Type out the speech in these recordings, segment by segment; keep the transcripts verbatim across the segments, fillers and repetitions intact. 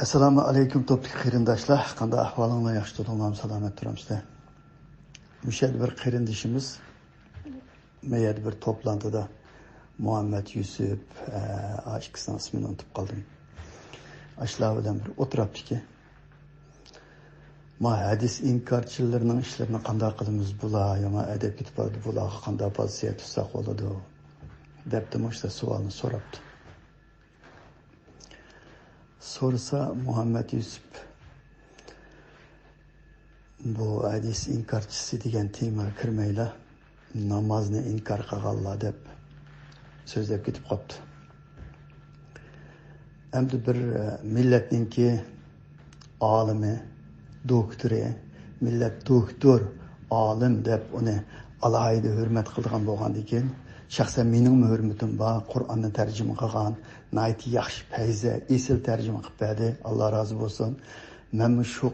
ئەسسالامۇ ئەلەيكۇم، توپتىكى قېرىنداشلار. قانداق ئەھۋالىڭلار؟ ياخشى تۇردۇڭلارمۇ؟ سالامەت تۇرامسىلەر؟ مۇشۇ يەردە بىر قېرىندىشىمىز، ما يەردە بىر توپلانتىدا مۇھەممەد يۈسۈپ، ئە، ئىككىسىنىڭ ئىسمىنى ئۇنتۇپ قالدىم. ئاشۇلار بىلەن بىر ئولتۇراپتىكەن. ما ھەدىس ئىنكارچىلىرىنىڭ ئىشلىرىنى قانداق قىلىمىز؟ بۇلار يامان ئەدەپ كېتىپ بارىدۇ، بۇلارغا قانداق پوزىتسىيە تۇتساق بولىدۇ؟ دەپتۇ، مۇشۇ سوئالنى سوراپتۇ. سورىسا، مۇھەممەد يۈسۈپ بۇ ھەدىس ئىنكارچىسى دېگەن تېمىغا كىرمەيلا، نامازنى ئىنكار قىلغانلار دەپ سۆزلەپ كېتىپ قاپتۇ. ئەمدى بىر، ئە، مىللەتنىڭكى ئالىمى، دوكتورى، مىللەت دوكتور، ئالىم دەپ ئۇنى ئالاھىدە ھۆرمەت قىلىدىغان بولغاندىكىن، شەخسەن مېنىڭمۇ ھۆرمىتىم بار. قۇرئاننى تەرجىمە قىلغان، ناھايىتى ياخشى، پەيزە، ئېسىل تەرجىمە قىلىپ بەردى. ئاللا رازى بولسۇن. مەنمۇ شۇ،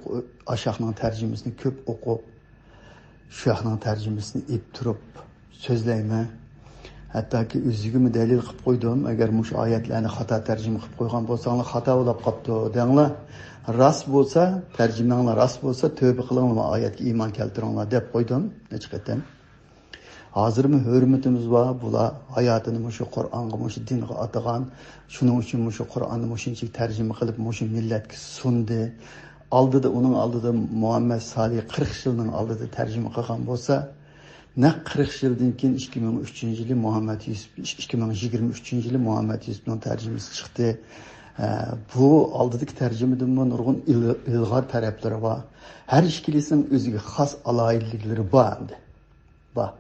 ئاشاقنىڭ تەرجىمىسىنى كۆپ ئوقۇپ، شۇياقنىڭ تەرجىمىسىنى ئېلىپ تۇرۇپ سۆزلەيمەن. ھەتتاكى ئۆزىگىمۇ دەلىل قىلىپ قويدۇم، ئەگەر مۇشۇ ئايەتلەرنى خاتا تەرجىمە قىلىپ قويغان بولساڭلار، خاتا بولاپ قاپتۇ دەڭلار. راست بولسا، تەرجىمەڭلار راست بولسا، تۆبە قىلىڭلار، ما ئايەتكە ئىمان كەلتۈرۈڭلار دەپ قويدۇم نەچچە قېتىم. ھازىرمۇ ھۆرمىتىمىز بار، بۇلار ھاياتىنى مۇشۇ قۇرئانغا، مۇشۇ دىنغا ئاتىغان، شۇنىڭ ئۈچۈن مۇشۇ قۇرئاننى مۇشۇنچىلىك تەرجىمە قىلىپ، مۇشۇ مىللەتكە سۇندى. ئالدىدا، ئۇنىڭ ئالدىدا مۇھەممەد سالىھ قىرىق يىلنىڭ ئالدىدا تەرجىمە قىلغان بولسا، نەق قىرىق يىلدىن كېيىن ئىككى مىڭ ئۈچىنچى يىلى مۇھەممەد يۈسۈپ، ئىككى مىڭ يىگىرمە ئۈچىنچى يىلى مۇھەممەد يۈسۈپنىڭ تەرجىمىسى چىقتى. ئە، بۇ ئالدىدىكى تەرجىمىدىنمۇ نۇرغۇن ئىل-، ئىلغار تەرەپلىرى بار. ھەر ئىككىلىسىنىڭ ئۆزىگە خاس ئالاھىدىلىكلىرى بار ئەمدى. بار.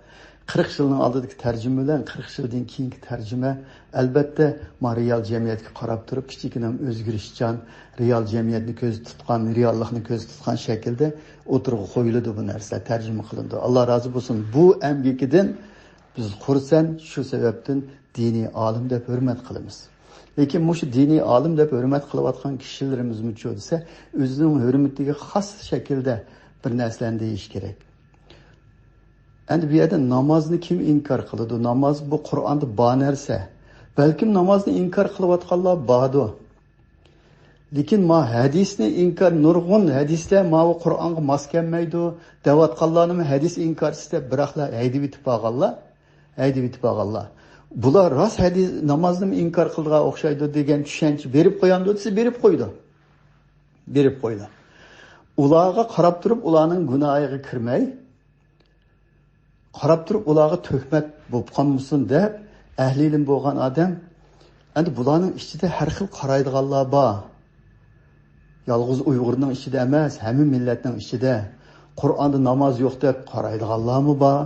قىرىق يىلنىڭ ئالدىدىكى تەرجىمە بىلەن قىرىق يىلدىن كېيىنكى تەرجىمە، ئەلبەتتە، ما رېئال جەمئىيەتكە قاراپ تۇرۇپ، كىچىككىنە ئۆزگىرىشچان، رېئال جەمئىيەتنى كۆزدە تۇتقان، رېئاللىقنى كۆزدە تۇتقان شەكىلدە ئوتتۇرىغا قويۇلىدۇ بۇ نەرسىلەر، تەرجىمە قىلىنىدۇ. ئاللا رازى بولسۇن، بۇ ئەمگىكىدىن بىز خۇرسەن، شۇ سەۋەبتىن دىنىي ئالىم دەپ ھۆرمەت قىلىمىز. لېكىن مۇشۇ دىنىي ئالىم دەپ ھۆرمەت قىلىۋاتقان كىشىلىرىمىزمۇچۇ دېسە، ئۆزىنىڭ ھۆرمىتىگە خاس شەكىلدە بىر نەرسىلەرنى دېيىش كېرەك. ئەمدى بۇ يەردە نامازنى كىم ئىنكار قىلىدۇ؟ ناماز بۇ قۇرئاندا بار نەرسە. بەلكىم نامازنى ئىنكار قىلىۋاتقانلار باردۇ. لېكىن ما ھەدىسنى ئىنكار، نۇرغۇن ھەدىسلەر ماۋۇ قۇرئانغا ماس كەلمەيدۇ دەۋاتقانلارنىمۇ ھەدىس ئىنكارچىسى دەپ بىراقلا ھەيدىۋېتىپ بارغانلار، ھەيدىۋېتىپ بارغانلار. بۇلار راست ھەدىس، نامازنىمۇ ئىنكار قىلىدىغان ئوخشايدۇ دېگەن چۈشەنچە بېرىپ قويامدۇ دېسە، بېرىپ قويىدۇ. بېرىپ قويىدۇ. ئۇلارغا قاراپ تۇرۇپ، ئۇلارنىڭ گۇناھىغا كىرمەي، قاراپ تۇرۇپ ئۇلارغا تۆھمەت بولۇپ قالمىسۇن دەپ، ئەھلى ئىلىم بولغان ئادەم، ئەمدى بۇلارنىڭ ئىچىدە ھەر خىل قارايدىغانلار بار. يالغۇز ئۇيغۇرنىڭ ئىچىدە ئەمەس، ھەممە مىللەتنىڭ ئىچىدە قۇرئاندا ناماز يوق دەپ قارايدىغانلارمۇ بار.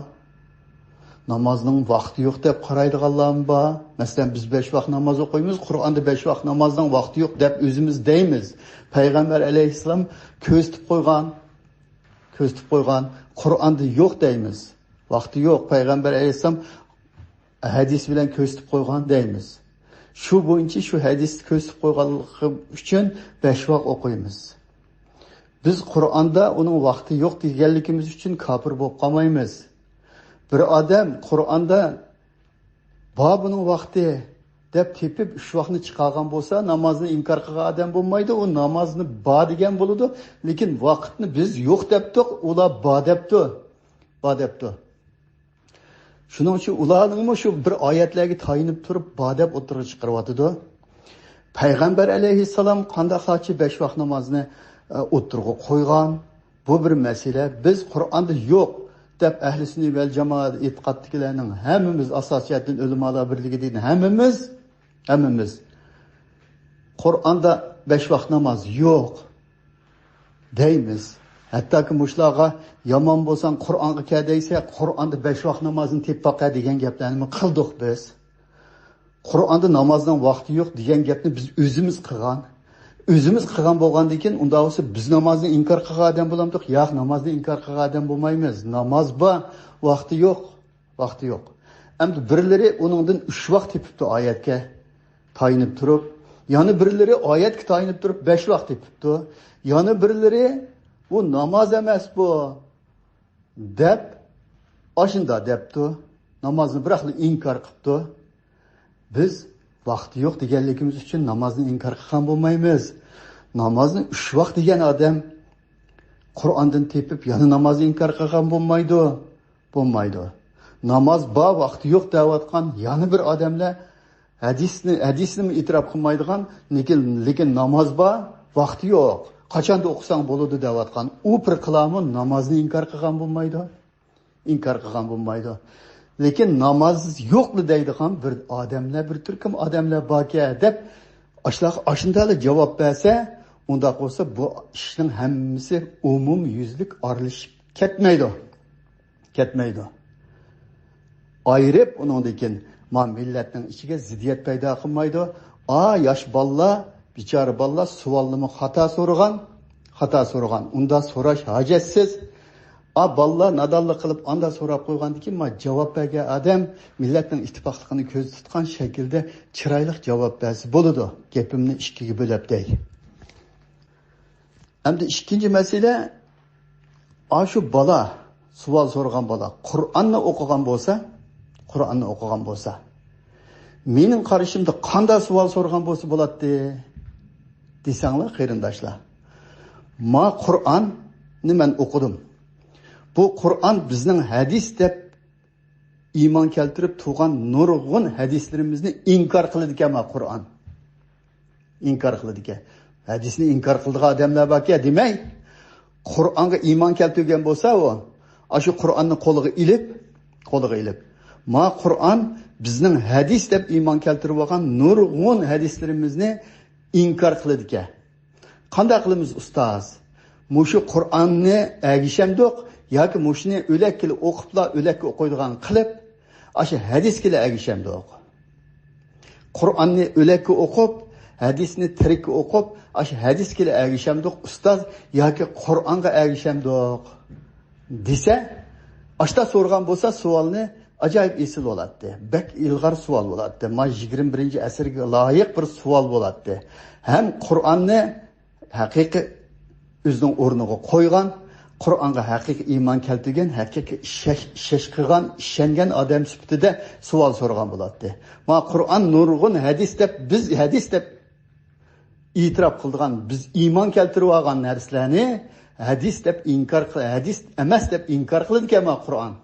نامازنىڭ ۋاقتى يوق دەپ قارايدىغانلارمۇ بار. مەسىلەن، بىز بەش ۋاق ناماز ئوقۇيمىز، قۇرئاندا بەش ۋاق نامازنىڭ ۋاقتى يوق دەپ ئۆزىمىز دەيمىز. پەيغەمبەر ئەلەيھىسسالام كۆرسىتىپ قويغان، كۆرسىتىپ قويغان، قۇرئاندا يوق دەيمىز. ۋاقتى يوق، پەيغەمبەر ئەلەيھىسسالام ھەدىس بىلەن كۆرسىتىپ قويغان دەيمىز. شۇ بويىچە شۇ ھەدىستە كۆرسىتىپ قويغانلىقى ئۈچۈن بەش ۋاق ئوقۇيمىز. بىز قۇرئاندا ئۇنىڭ ۋاقتى يوق دېگەنلىكىمىز ئۈچۈن كاپىر بولۇپ قالمايمىز. بىر ئادەم قۇرئاندا بار بۇنىڭ ۋاقتى دەپ تېپىپ، ئۈچ ۋاقنى چىقارغان بولسا، نامازنى ئىنكار قىلغان ئادەم بولمايدۇ، ئۇ نامازنى بار دېگەن بولىدۇ. لېكىن ۋاقىتنى بىز يوق دەپتۇق، ئۇلار بار دەپتۇ. بار دەپتۇ. شۇنىڭ ئۈچۈن ئۇلارنىڭمۇ شۇ بىر ئايەتلەرگە تايىنىپ تۇرۇپ بار دەپ ئوتتۇرىغا چىقىرىۋاتىدۇ. پەيغەمبەر ئەلەيھىسسالام قانداقلارچە بەش ۋاق نامازنى، ئە، ئوتتۇرىغا قويغان؟ بۇ بىر مەسىلە. بىز قۇرئاندا يوق دەپ ئەھلى سۈننە ۋەل جامائەت ئېتىقادتىكىلەرنىڭ ھەممىمىز، ئاساسىي جەھەتتىن ئۆلىمالار بىرلىكى دېگەن ھەممىمىز، ھەممىمىز قۇرئاندا بەش ۋاق ناماز يوق دەيمىز. ھەتتاكى مۇشۇلارغا يامان بولساڭ قۇرئانغا كەل دەيسە، قۇرئاندا بەش ۋاق نامازنى تېپىپ باقە دېگەن گەپلەرنىمۇ قىلدۇق بىز. قۇرئاندا نامازنىڭ ۋاقتى يوق دېگەن گەپنى بىز ئۆزىمىز قىلغان. ئۆزىمىز قىلغان بولغاندىن كېيىن، ئۇنداق بولسا بىز نامازنى ئىنكار قىلغان ئادەم بولامدۇق؟ ياق، نامازنى ئىنكار قىلغان ئادەم بولمايمىز. ناماز بار، ۋاقتى يوق. ۋاقتى يوق. ئەمدى بىرلىرى ئۇنىڭدىن ئۈچ ۋاق تېپىپتۇ ئايەتكە تايىنىپ تۇرۇپ، يەنە بىرلىرى ئايەتكە تايىنىپ تۇرۇپ بەش ۋاق تېپىپتۇ. يەنە بىرلىرى بۇ ناماز ئەمەس بۇ دەپ، ئاشۇنداق دەپتۇ. نامازنى بىراقلا ئىنكار قىپتۇ. بىز ۋاقتى يوق دېگەنلىكىمىز ئۈچۈن نامازنى ئىنكار قىلغان بولمايمىز. نامازنى ئۈچ ۋاق دېگەن ئادەم قۇرئاندىن تېپىپ يەنە نامازنى ئىنكار قىلغان بولمايدۇ. بولمايدۇ. ناماز بار، ۋاقتى يوق دەۋاتقان يەنە بىر ئادەملەر ھەدىسنى، ھەدىسنىمۇ ئېتىراپ قىلمايدىغان، لېكىن، لېكىن ناماز بار، ۋاقتى يوق، قاچاندا ئوقۇساڭ بولىدۇ دەۋاتقان ئۇ پىرقىلارمۇ نامازنى ئىنكار قىلغان بولمايدۇ. ئىنكار قىلغان بولمايدۇ. لېكىن ناماز يوقلا دەيدىغان بىر ئادەملەر، بىر تۈركۈم ئادەملەر باركەن دەپ، ئاشۇلارغا ئاشۇنداقلا جاۋاب بەرسە، ئۇنداق بولسا بۇ ئىشنىڭ ھەممىسى ئومۇميۈزلۈك ئارىلىشىپ كەتمەيدۇ. كەتمەيدۇ. ئايرىپ ئۇنىڭدىن كېيىن ما مىللەتنىڭ ئىچىگە زىددىيەت پەيدا قىلمايدۇ. ئا، ياش بالىلار، بىچارە بالىلار سوئالنىمۇ خاتا سورىغان، خاتا سورىغان. ئۇنداق سوراش ھاجەتسىز. ئا، بالىلار نادانلىق قىلىپ ئاندا سوراپ قويغاندىن كېيىن ما جاۋاب بەرگەن ئادەم مىللەتنىڭ ئىتتىپاقلىقىنى كۆزدە تۇتقان شەكىلدە چىرايلىق جاۋاب بەرسە بولىدۇ. گېپىمنى ئىككىگە بۆلۈپ دەي. ئەمدى ئىككىنچى مەسىلە، ئاشۇ بالا، سوئال سورىغان بالا قۇرئاننى ئوقۇغان بولسا، قۇرئاننى ئوقۇغان بولسا، مېنىڭ قارىشىمدا قانداق سوئال سورىغان بولسا بولاتتى دېسەڭلار، قېرىنداشلار، ما قۇرئاننى مەن ئوقۇدۇم. بۇ قۇرئان بىزنىڭ ھەدىس دەپ ئىمان كەلتۈرۈپ تۇرغان نۇرغۇن ھەدىسلىرىمىزنى ئىنكار قىلىدىكەن ما قۇرئان. ئىنكار قىلىدىكەن. ھەدىسنى ئىنكار قىلىدىغان ئادەملەر باركەن دېمەي، قۇرئانغا ئىمان كەلتۈرگەن بولسا ئۇ، ئاشۇ قۇرئاننى قولىغا ئېلىپ، قولىغا ئېلىپ، ما قۇرئان بىزنىڭ ھەدىس دەپ ئىمان كەلتۈرۈپ ئالغان نۇرغۇن ھەدىسلىرىمىزنى ئىنكار قىلىدىكەن. قانداق قىلىمىز ئۇستاز؟ مۇشۇ قۇرئاننى ئەگىشەمدۇق ياكى مۇشۇنى ئۆلەككىلا ئوقۇپلا ئۆلەككە قويىدىغان قىلىپ، ئاشۇ ھەدىسكىلا ئەگىشەمدۇق؟ قۇرئاننى ئۆلەككە ئوقۇپ، ھەدىسنى تىرىككە ئوقۇپ، ئاشۇ ھەدىسكىلا ئەگىشەمدۇق ئۇستاز ياكى قۇرئانغا ئەگىشەمدۇق دېسە، ئاشتا سورىغان بولسا سوئالنى ئاجايىپ ئېسىل بولاتتى. بەك ئىلغار سوئال بولاتتى. ما يىگىرمە بىرىنچى ئەسىرگە لايىق بىر سوئال بولاتتى. ھەم قۇرئاننى ھەقىقىي ئۆزىنىڭ ئورنىغا قويغان، قۇرئانغا ھەقىقىي ئىمان كەلتۈرگەن، ھەقىقىي ئىشەش، ئىشەش قىلغان، ئىشەنگەن ئادەم سۈپىتىدە سوئال سورىغان بولاتتى. ما قۇرئان نۇرغۇن ھەدىس دەپ، بىز ھەدىس دەپ ئېتىراپ قىلىدىغان، بىز ئىمان كەلتۈرۈۋالغان نەرسىلەرنى ھەدىس دەپ ئىنكار قىل-، ھەدىس ئەمەس دەپ ئىنكار قىلىدىكەن ما قۇرئان.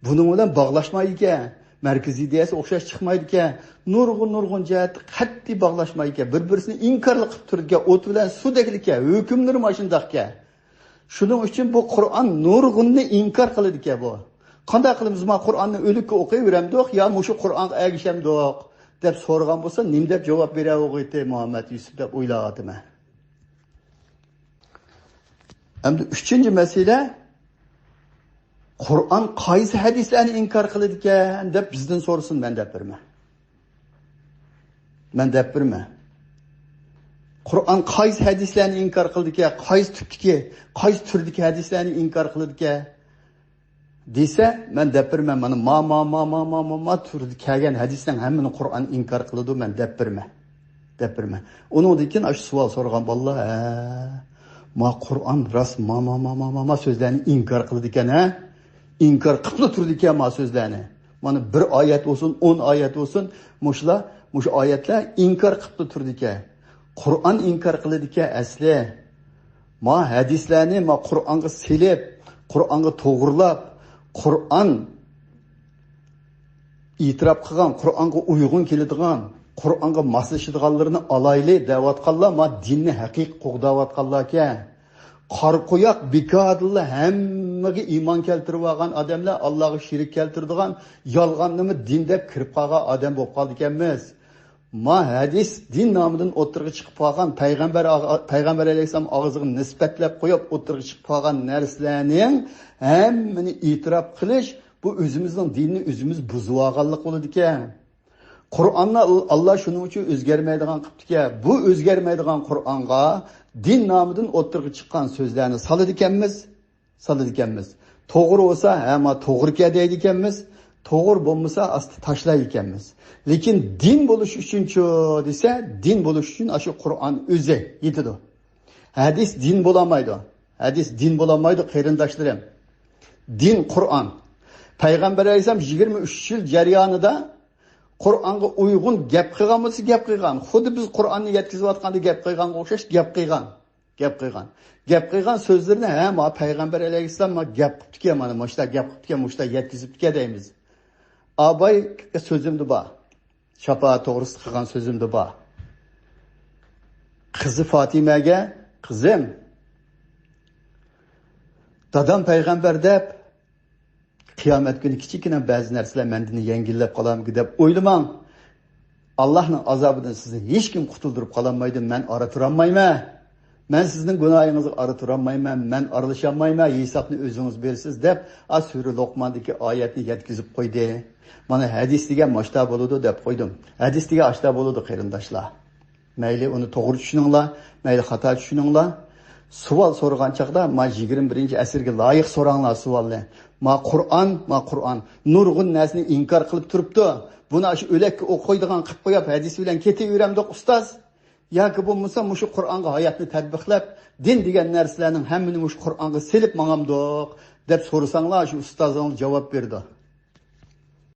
بۇنىڭ بىلەن باغلاشمايدىكەن. مەركىزىي ئىدىيەسى ئوخشاش چىقمايدىكەن. نۇرغۇن، نۇرغۇن جەھەتتە قەتئىي باغلاشمايدىكەن. بىر-بىرسىنى ئىنكارلا قىلىپ تۇرىدىكەن. ئوت بىلەن سۇدەكلىكەن. ھۆكۈملىرىمۇ ئاشۇنداقكەن. شۇنىڭ ئۈچۈن بۇ قۇرئان نۇرغۇننى ئىنكار قىلىدىكەن بۇ. قانداق قىلىمىز؟ ما قۇرئاننى ئۆلۈككە ئوقۇيۋېرەمدۇق يا مۇشۇ قۇرئانغا ئەگىشەمدۇق دەپ سورىغان بولسا، نېمە دەپ جاۋاب بېرەۋاتىدۇ مۇھەممەد يۈسۈپ دەپ ئويلاۋاتىمەن. ئەمدى ئۈچىنچى مەسىلە، قۇرئان قايسى ھەدىسلەرنى ئىنكار قىلىدىكەن دەپ بىزدىن سورىسۇن، مەن دەپ بېرىمەن. مەن دەپ بېرىمەن. قۇرئان قايسى ھەدىسلەرنى ئىنكار قىلىدىكەن، قايسى تۈپتىكى، قايسى تۈردىكى ھەدىسلەرنى ئىنكار قىلىدىكەن دېسە، مەن دەپ بېرىمەن، مانا ما، ما، ما تۈردە كەلگەن ھەدىسنىڭ ھەممىنى قۇرئان ئىنكار قىلىدۇ، مەن دەپ بېرىمەن. دەپ بېرىمەن. ئۇنىڭدىن كېيىن ئاشۇ سوئال سورىغان بالىلار، ھە، ما قۇرئان راست ما، ما، ما سۆزلەرنى ئىنكار قىلىدىكەن، ھە؟ ئىنكار قىپلا تۇرىدىكەن ما سۆزلەرنى. مانا بىر ئايەت بولسۇن، ئون ئايەت بولسۇن، مۇشۇلار، مۇشۇ ئايەتلەر ئىنكار قىپلا تۇرىدىكەن. قۇرئان ئىنكار قىلىدىكەن ئەسلى. ما ھەدىسلەرنى ما قۇرئانغا سېلىپ، قۇرئانغا توغرىلاپ، قۇرئان ئېتىراپ قىلغان، قۇرئانغا ئۇيغۇن كېلىدىغان، قۇرئانغا ماسلىشىدىغانلىرىنى ئالايلى دەۋاتقانلار ما دىننى ھەقىقىي قوغداۋاتقانلاركەن. قارا قوياق بىكاردىنلا ھەممىگە ئىمان كەلتۈرۈۋالغان ئادەملەر، ئاللاغا شېرىك كەلتۈرىدىغان، يالغاننىمۇ دىن دەپ كىرىپ قالغان ئادەم بولۇپ قالىدىكەنمىز. ما ھەدىس دىن نامىدىن ئوتتۇرىغا چىقىپ قالغان، پەيغەمبەر ئاغ-، پەيغەمبەر ئەلەيھىسسالام ئاغزىغا نىسبەتلەپ قويۇپ ئوتتۇرىغا چىقىپ قالغان نەرسىلەرنىڭ ھەممىنى ئېتىراپ قىلىش، بۇ ئۆزىمىزنىڭ دىنىنى ئۆزىمىز بۇزۇۋالغانلىق بولىدىكەن. قۇرئاننى ئال-، ئاللا شۇنىڭ ئۈچۈن ئۆزگەرمەيدىغان قىپتىكەن. بۇ ئۆزگەرمەيدىغان قۇرئانغا دىن نامىدىن ئوتتۇرىغا چىققان سۆزلەرنى سالىدىكەنمىز. سالىدىكەنمىز. توغرا بولسا، ھە، ما توغرىكەن دەيدىكەنمىز. توغرا بولمىسا، ئاستا تاشلايدىكەنمىز. لېكىن دىن بولۇش ئۈچۈنچۇ دېسە، دىن بولۇش ئۈچۈن ئاشۇ قۇرئان ئۆزى يېتىدۇ. ھەدىس دىن بولالمايدۇ. ھەدىس دىن بولالمايدۇ، قېرىنداشلىرىم. دىن قۇرئان. پەيغەمبەر ئەلەيھىسسالام يىگىرمە ئۈچ يىل جەريانىدا قۇرئانغا ئۇيغۇن گەپ قىلغان بولسا گەپ قىلغان. خۇددى بىز قۇرئاننى يەتكۈزۈۋاتقاندا گەپ قىلغانغا ئوخشاش گەپ قىلغان. گەپ قىلغان. گەپ قىلغان سۆزلىرىنى، ھە، ما پەيغەمبەر ئەلەيھىسسالام ما گەپ قىپتىكەن، مانا مۇشۇنداق گەپ قىپتىكەن، مۇشۇنداق يەتكۈزۈپتىكەن دەيمىز. ئاباي سۆزۈمدە بار. شاپائەت توغرىسىدا قىلغان سۆزۈمدە بار. قىزى فاتىمەگە، «قىزىم، دادام پەيغەمبەر دەپ، قىيامەت كۈنى كىچىككىنە بەزى نەرسىلەر مەندىن يەڭگىللەپ قالارمىكىن دەپ ئويلىماڭ. ئاللاھنىڭ ئازابىدىن سىزنى ھېچكىم قۇتۇلدۇرۇپ قالالمايدۇ، مەن ئارا تۇرالمايمەن. مەن سىزنىڭ گۇناھىڭىزغا ئارا تۇرالمايمەن، مەن ئارىلىشالمايمەن، ھېسابنى ئۆزىڭىز بېرىسىز» دەپ، ئا سۈرە لوقماندىكى ئايەتنى يەتكۈزۈپ قويدى. مانا ھەدىس دېگەن ماشتا بولىدۇ دەپ قويدۇم. ھەدىس دېگەن ئاشتا بولىدۇ، قېرىنداشلار. مەيلى ئۇنى توغرا چۈشىنىڭلار، مەيلى خاتا چۈشىنىڭلار. سوئال سورىغان چاغدا ما يىگىرمە بىرىنچى ئەسىرگە لايىق سوراڭلار سوئالنى. ما قۇرئان، ما قۇرئان نۇرغۇن نەرسىنى ئىنكار قىلىپ تۇرۇپتۇ. بۇنى ئاشۇ ئۆلەككە ئوقۇيدىغان قىلىپ قويۇپ ھەدىس بىلەن كېتىۋېرەمدۇق ئۇستاز؟ ياكى بولمىسا مۇشۇ قۇرئانغا ھاياتنى تەتبىقلاپ، دىن دېگەن نەرسىلەرنىڭ ھەممىنى مۇشۇ قۇرئانغا سېلىپ ماڭامدۇق؟ دەپ سورىساڭلار، شۇ ئۇستازىڭلار جاۋاب بېرىدۇ.